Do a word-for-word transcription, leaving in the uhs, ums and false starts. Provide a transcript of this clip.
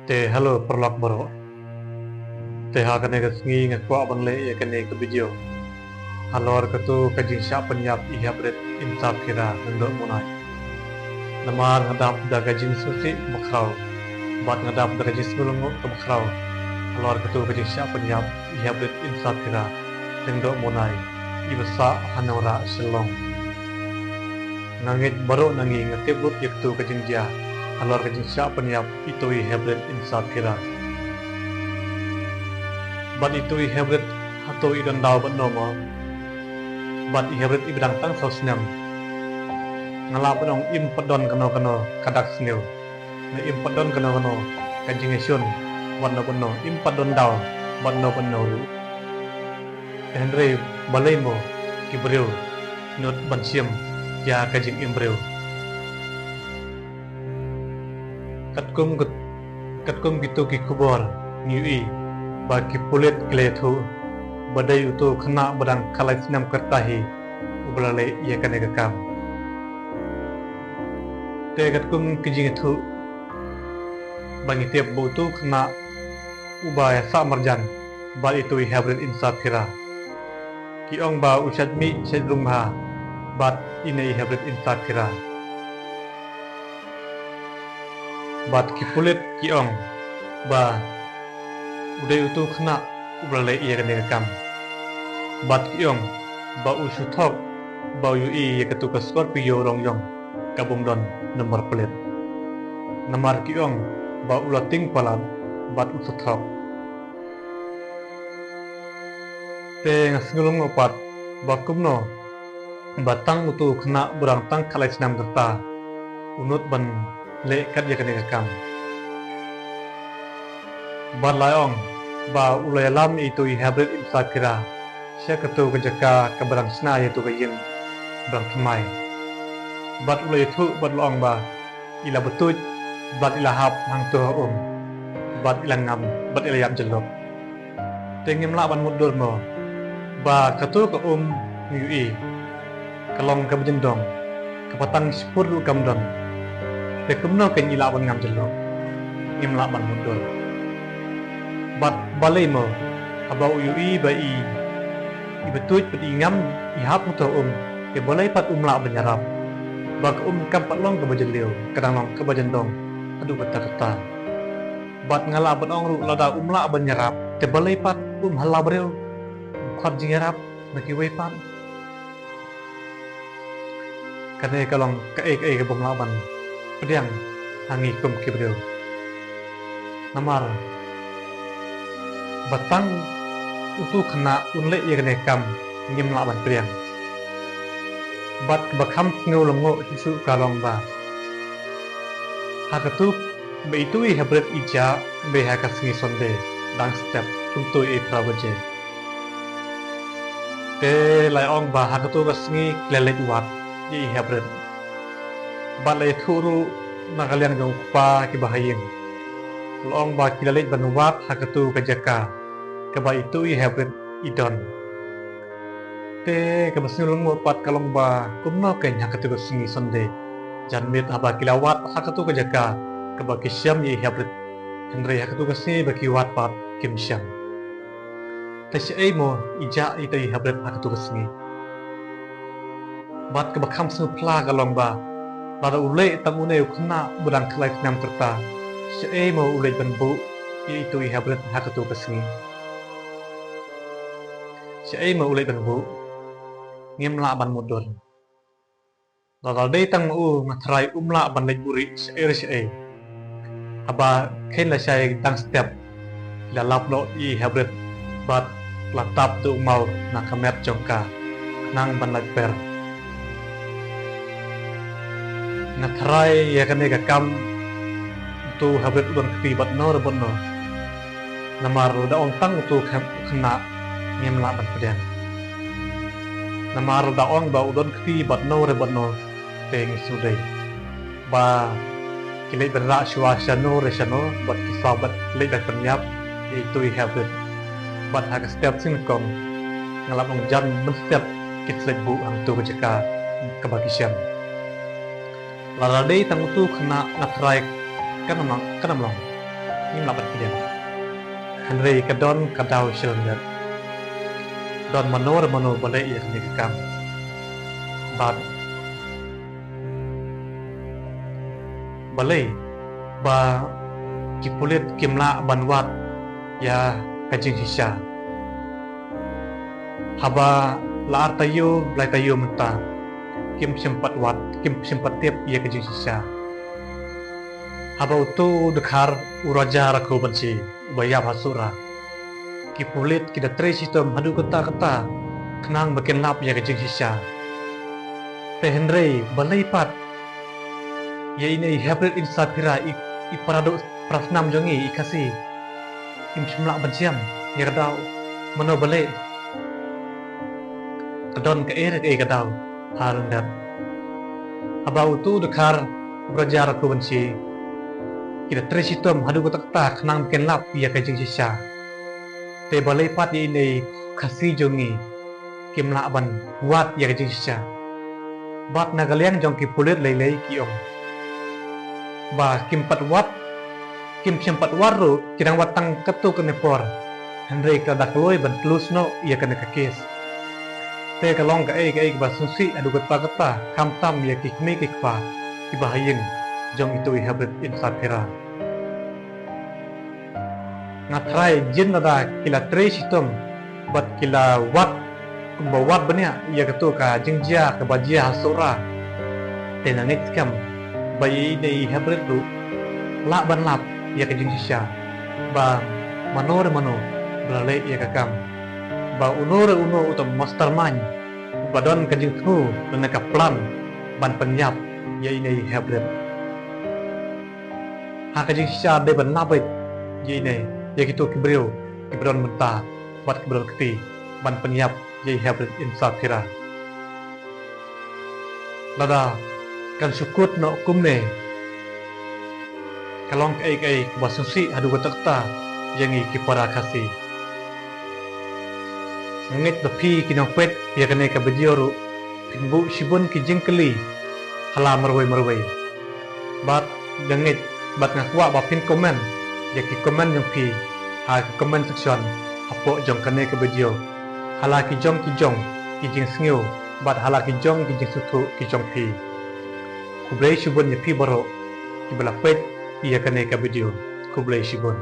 Te hello paralok baroh. Te ha kane ka sngi nga kwah ban leh ïa kane ka video halor katu ka jingshah pynïap i Heprit Insaphira Lyngdoh Munai. Namar nga dap da ka jingsngewsih kaba khraw bad nga dap da ka jingsngewlyngngoh kaba khraw halor katu ka jingshah pynïap i Heprit Insaphira Lyngdoh Munai, iba sah ha Nongrah Shillong. Nga ngeit baroh na ngi nga tip lut ïa katu ka jingjia halor ka jingshah pynïap itu i Heprit Insaphira. Bad itu i Heprit hato i don daw bad no mo? Bad i Heprit iba dang tang saw snem. Nga lah ban ong im pat don kano kano ka dak sniew, ne im pat don kano kano ka jingïashun bad no bad no, im pat don daw bad no bad no ruh. Hynrei balei mo ki briew nud ban shim ïa ka jingim briew? Katkum kat-, katkum kitu ki khubor ngi ïohi ba ki pulit ki la ïathuh ba dei utu u khynnah ba dang khatlai snem kyrta hi uba la leh ïa kane ka kam. Te katkum ki jingïathuh ba ngi tip ba utu u khynnah uba ïasah marjan bad itu i Heprit Insaphira. Ki ong ba u shait mih shait rung bha bad ine i Heprit Insaphira. Bad ki pulit ki ong ba u dei utu u khynnah uba la leh ïa kane ka kam. Bad ki ong ba u shu thok ba u ïohi ïa katu ka Scorpio rong ïong ka bym don number plate. Namar ki ong ba u la tieng palat bad u shu thok. Te nga sngew lyngngoh pat ba kumno ba tang utu u khynnah ba dang tang khatlai snem kyrta u nud ban leh kat ïa kane ka kam. Bad la ong ba u la ïalam ïa itu i Heprit Insaphira sha katu ka jaka kaba dang shna ïa itu ka ïing ba dang thymmai. Bad u la ïathuh bad la ong ba i la btuid bad i la hap hangto ha um bad i la ngam bad i la ïap jyllop. Te ngim lah ban mutdur mo ba katu ka um ngi ïohi ka long kaba jyndong, kaba tang shipor ruh kam don. Te kumno kein i lah ban ngam jyllop? Ngim lah ban mutdur. Bad balei mo haba u ïohi ba i, i btuid bad i ngam, i hap hangto ha um, te balei pat um lah ban ïarap? Ba ka um kam pat long kaba jylliew, ka dang long kaba jyndong haduh katta katta. Bad nga lah ban ong ruh lada um lah ban ïarap, te balei pat um hala briew, um khot jingïarap na kiwei pat? Kane ka long kaei kaei ka bym lah ban pdiang ha ngi kum ki briew. Namar ba tang utu u khynnah un leh ïa kane ka kam ngim lah ban pdiang. Bad kaba kham sngew lyngngoh shuh shuh ka long ba ha katu ba itu i Heprit i jah beit ha ka sngi Sunday dang step kumto i phra baje. Te la ong ba ha katu ka sngi ki la leit wad ïa i Heprit. Bad la ïathuh ruh na ka liang jong u kpa kiba ha ïing. La ong ba ki la leit ban wad ha katu ka jaka kaba itu i Heprit i don. Te kaba sngew lyngngoh pat ka long ba kumno kein ha katu ka sngi Sunday janmiet haba ki la wad ha katu ka jaka kaba ki shem ïa i Heprit, hynrei ha katu ka sngi ba ki wad pat kim shem. Te shaei mo i jah ïa itu i Heprit ha katu ka sngi? Bad kaba kham sngewphylla ka long ba lada u leh tang une u khynnah ba dang khatlai snem kyrta, shaei mo u leit ban buh ïa itu i Heprit ha katu ka sngi? Shaei mo u leit ban buh? Ngim lah ban mutdur. Lada dei tang ma u nga tharai um lah ban leit buhrieh shaei re shaei. Haba kheiñ lashai dang step la lap noh ïa i Heprit bad la tap da u maw na ka met jong ka khnang ban lait per. Nga tharai ïa kane ka kam utu u Heprit u don kti bad no re bad no. Namar lada ong tang utu u khynnah ngim lah ban pdiang. Namar lada ong ba u don kti bad no re bad no te ngi sngewdei ba ki leit ban rah shuwa shano re shano bad ki saw bad leit ban pynïap ïa itu i Heprit. Bad ha ka step sngewkong nga la ong jan mynstep ki sa leit buh hangtu ka jaka kaba ki shem. Lada dei tang utu u khynnah nga tharai kan ym long, kan ym long. ngim lah ban pdiang. Hynrei ka don ka daw shalyndet. Don mano re mano ba leh ïa kane ka kam. Bad balei ba ki pulit kim lah ban wad ïa ka jingshisha? Haba la ar taïew, lai taïew mynta, kim shym pat wad, kim shym pat tip ïa ka jingshisha. Haba uto u dkhar, u Raja Rakhubanshi, uba ïap ha Sohra, ki pulit ki da trei shitom haduh katta katta khnang ba kin lap ïa ka jingshisha. Te hynrei balei pat ïa ine i Hebret Insaphira, i, i para doh para snam jong ngi, i Khasi, im shym lah ban shem ïa ka daw? Mano ba leh? Ka don kaei re kaei ka daw ha lyndet. Haba uto u dkhar, u Raja Rakhubanshi, ki da trei shitom haduh katta katta khnang ba kin lap ïa ka jingshisha. Te balei pat ïa ine i Khasi jong ngi kim lah ban wad ïa ka jingshisha? Bad na ka liang jong ki pulit lei lei ki ong ba kim pat wad, kim shym pat wad ruh, ki dang wad tang katto katne por. Hynrei ka da kloi ban close noh ïa kane ka case. Te ka long kaei kaei kaba sngewsih haduh katta katta, khamtam ïa ki kmie ki kpa kiba ha ïing jong ito i Hebret Insaphira. Nga tharai jin lada ki la trei shitom bad ki la wad kumba wad bniah ïa kato ka jingjia kaba jia ha Sohra, te nga ngeit skhem ba ine i Hebret ruh lah ban lap ïa ka jingshisha ba mano re mano ba la leh ïa ka kam, ba uno re uno uta u mastermind ba don ka jingsngew lane ka plan ban pynïap ïa ine i Hebret. Ha ka jingshisha dei ban lap beit ïa ine, ïa kito ki briew kiba don bynta bad kiba don kti ban pynïap ïa i Hebret Insaphira. Lada kan shu kut noh kumne, ka long kaei kaei kaba sngewsih haduh katta katta ïa ngi ki para Khasi. Nga ngeit ba phi ki nongpeit ïa kane ka video ruh phin buh shibun ki jingkylli ha la marwei marwei. Bad nga ngeit bad nga kwah ba phin comment ïa ki comment jong phi ha ka comment section hapoh jong kane ka video, ha la ki jong ki jong ki jingsngew bad ha la ki jong ki jingsngewthuh ki jong phi. Khublei shibun ïa phi baroh kiba la peit ïa kane ka video. Khublei shibun.